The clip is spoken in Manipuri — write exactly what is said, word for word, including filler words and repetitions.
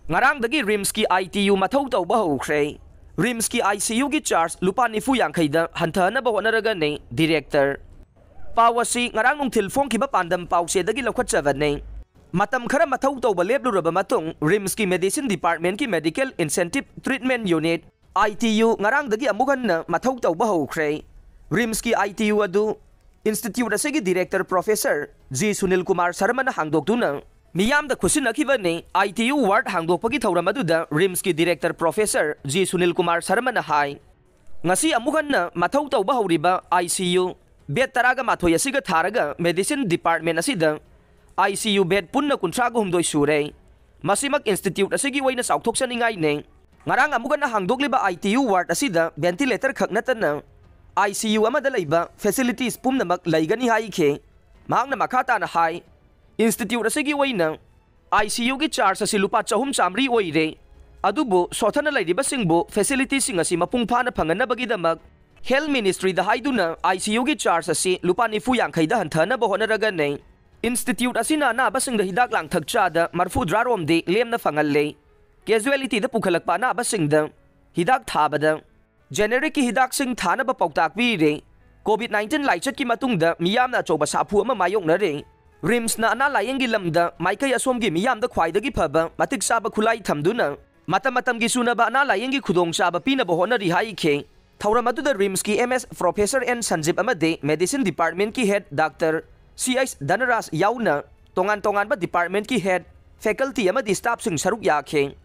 ꯉꯔꯥꯡꯗꯒꯤ ꯔꯤꯝꯁꯀꯤ ITU ꯃꯊꯧ ꯇꯧꯕ ꯍꯧꯈ꯭ꯔꯦ꯫ ꯔꯤꯝꯁꯀꯤ ICUꯒꯤ ꯆꯥꯔꯖ ꯂꯨꯄꯥ ꯅꯤꯐꯨ ꯌꯥꯡꯈꯩꯗ ꯍꯟꯊꯍꯟꯅꯕ ꯍꯣꯠꯅꯔꯒꯅꯤ ꯗꯤꯔꯦꯛꯇꯔ꯫ ꯄꯥꯎ ꯑꯁꯤ ꯉꯔꯥꯡ ꯅꯨꯡꯊꯤꯜ ꯐꯣꯡꯈꯤꯕ ꯄꯥꯟꯗꯝ ꯄꯥꯎꯆꯦꯗꯒꯤ ꯂꯧꯈꯠꯆꯕꯅꯤ꯫ ꯃꯇꯝ ꯈꯔ ꯃꯊꯧ ꯇꯧꯕ ꯂꯦꯞꯂꯨꯔꯕ ꯃꯇꯨꯡ ꯔꯤꯝꯁꯀꯤ ꯃꯦꯗꯤꯁꯤꯟ ꯗꯤꯄꯥꯔꯠꯃꯦꯟꯒꯤ ꯃꯦꯗꯤꯀꯦꯜ ꯏꯟꯁꯦꯟꯇꯤꯞ ꯇ꯭ꯔꯤꯠꯃꯦꯟ ꯌꯨꯅꯤꯠ, ITU, ꯉꯔꯥꯡꯗꯒꯤ ꯑꯃꯨꯛ ꯍꯟꯅ ꯃꯊꯧ ꯇꯧꯕ ꯍꯧꯈ꯭ꯔꯦ꯫ ꯔꯤꯝꯁꯀꯤ ITU ꯑꯗꯨ ꯏꯟꯁꯇꯤꯇ꯭ꯌꯨꯠ ꯑꯁꯤꯒꯤ director professor G Sunil Kumar ꯁꯔꯃꯅ ꯍꯥꯡꯗꯣꯛꯇꯨꯅ ꯃꯤꯌꯥꯝꯗ ꯈꯨꯠꯁꯤꯟꯅꯈꯤꯕꯅꯤ꯫ ITU ꯋꯥꯔꯗ ꯍꯥꯡꯗꯣꯛꯄꯒꯤ ꯊꯧꯔꯝ ꯑꯗꯨꯗ ꯔꯤꯝꯁꯀꯤ director professor G Sunil Kumar ꯁꯔꯃꯅ ꯍꯥꯏ, ꯉꯁꯤ ꯑꯃꯨꯛ ꯍꯟꯅ ꯃꯊꯧ ꯇꯧꯕ ꯍꯧꯔꯤꯕ ICU ꯕꯦꯗ ꯇꯔꯥꯒ ꯃꯥꯊꯣꯏ ꯑꯁꯤꯒ ꯊꯥꯔꯒ ꯃꯦꯗꯤꯁꯤꯟ ꯗꯤꯄꯥꯔꯠꯃꯦꯟ ꯑꯁꯤꯗ ICU ꯕꯦꯗ ꯄꯨꯟꯅ ꯀꯨꯟꯊ꯭ꯔꯥꯒ ꯍꯨꯝꯗꯣꯏ ꯁꯨꯔꯦ꯫ ꯃꯁꯤꯃꯛ ꯏꯟꯁꯇꯤꯇ꯭ꯌꯨꯠ ꯑꯁꯤꯒꯤ ꯑꯣꯏꯅ ꯆꯥꯎꯊꯣꯛꯆꯅꯤꯡꯉꯥꯏꯅꯦ꯫ ꯉꯔꯥꯡ ꯑꯃꯨꯛ ꯍꯟꯅ ꯍꯥꯡꯗꯣꯛꯂꯤꯕ ITU ꯋꯥꯔꯗ ꯑꯁꯤꯗ ꯚꯦꯟꯇꯤꯂꯦꯇꯔ ꯈꯛ ꯅꯠꯇꯅ ICU ꯑꯃꯗ ꯂꯩꯕ ꯐꯦꯁꯤꯂꯤꯇꯤꯁ ꯄꯨꯝꯅꯃꯛ ꯂꯩꯒꯅꯤ ꯍꯥꯏꯈꯤ꯫ ꯃꯍꯥꯛꯅ ꯃꯈꯥ ꯇꯥꯅ ꯍꯥꯏ, ꯏꯟꯁꯇꯤꯇ꯭ꯌꯨꯠ ꯑꯁꯤꯒꯤ ꯑꯣꯏꯅ ICUꯒꯤ ꯆꯥꯔꯖ ꯑꯁꯤ ꯂꯨꯄꯥ ꯆꯍꯨꯝ ꯆꯥꯃꯔꯤ ꯑꯣꯏꯔꯦ꯫ ꯑꯗꯨꯕꯨ ꯁꯣꯊꯅ ꯂꯩꯔꯤꯕꯁꯤꯡꯕꯨ ꯐꯦꯁꯤꯂꯤꯇꯤꯁꯤꯡ ꯑꯁꯤ ꯃꯄꯨꯡ ꯐꯥꯅ ꯐꯪꯍꯟꯅꯕꯒꯤꯗꯃꯛ ꯍꯦꯜꯊ ꯃꯤꯅꯤꯁꯇ꯭ꯔꯤꯗ ꯍꯥꯏꯗꯨꯅ ICUꯒꯤ ꯆꯥꯔꯖ ꯑꯁꯤ ꯂꯨꯄꯥ ꯅꯤꯐꯨ ꯌꯥꯡꯈꯩꯗ ꯍꯟꯊꯍꯟꯅꯕ ꯍꯣꯠꯅꯔꯒꯅꯤ꯫ ꯏꯟꯁꯇꯤꯇ꯭ꯌꯨꯠ ꯑꯁꯤꯅ ꯑꯅꯥꯕꯁꯤꯡꯗ ꯍꯤꯗꯥꯛ ꯂꯥꯡꯊꯛ ꯆꯥꯗ ꯃꯔꯤꯐꯨꯇꯔꯥ ꯔꯣꯝꯗꯤ ꯂꯦꯝꯅ ꯐꯪꯍꯜꯂꯦ꯫ ꯀꯦꯖꯨꯋꯦꯂꯤꯇꯤꯗ ꯄꯨꯈꯠꯂꯛꯄ ꯑꯅꯥꯕꯁꯤꯡꯗ ꯍꯤꯗꯥꯛ ꯊꯥꯕꯗ ꯖꯦꯅꯦꯔꯤꯛꯀꯤ ꯍꯤꯗꯥꯛꯁꯤꯡ ꯊꯥꯅꯕ ꯄꯥꯎꯇꯥꯛ ꯄꯤꯔꯦ꯫ ꯀꯣꯚꯤꯗ ꯅꯥꯏꯟꯇꯤꯟ ꯂꯥꯏꯆꯠꯀꯤ ꯃꯇꯨꯡꯗ ꯃꯤꯌꯥꯝꯅ ꯑꯆꯧꯕ ꯁꯥꯐꯨ ꯑꯃ ꯃꯥꯌꯣꯛꯅꯔꯦ꯫ ꯔꯤꯝꯁꯅ ꯑꯅꯥ ꯂꯥꯌꯦꯡꯒꯤ ꯂꯝꯗ ꯃꯥꯏꯀꯩ ꯑꯁꯣꯝꯒꯤ ꯃꯤꯌꯥꯝꯗ ꯈ꯭ꯋꯥꯏꯗꯒꯤ ꯐꯕ ꯃꯇꯤꯛ ꯆꯥꯕ ꯈꯨꯠꯂꯥꯏ ꯊꯝꯗꯨꯅ ꯃꯇꯝ ꯃꯇꯝꯒꯤ ꯆꯨꯅꯕ ꯑꯅꯥ ꯂꯥꯌꯦꯡꯒꯤ ꯈꯨꯗꯣꯡꯆꯥꯕ ꯄꯤꯅꯕ ꯍꯣꯠꯅꯔꯤ ꯍꯥꯏꯈꯤ꯫ ꯊꯧꯔꯝ ꯑꯗꯨꯗ ꯔꯤꯝꯁꯀꯤ MS ꯄ꯭ꯔꯣꯐꯦꯁꯔ ꯑꯦꯟ ꯁꯟꯖꯤꯞ ꯑꯃꯗꯤ ꯃꯦꯗꯤꯁꯤꯟ ꯗꯤꯄꯥꯔꯠꯃꯦꯟꯠꯀꯤ ꯍꯦꯗ ꯗꯥꯛꯇꯔ ꯁꯤ ꯑꯩꯆ ꯙꯅꯔꯥꯖ ꯌꯥꯎꯅ ꯇꯣꯉꯥꯟ ꯇꯣꯉꯥꯟꯕ ꯗꯤꯄꯥꯔꯠꯃꯦꯟꯠꯀꯤ ꯍꯦꯗ, ꯐꯦꯀꯜꯇꯤ ꯑꯃꯗꯤ ꯁ꯭ꯇꯥꯐꯁꯤꯡ ꯁꯔꯨꯛ ꯌꯥꯈꯤ꯫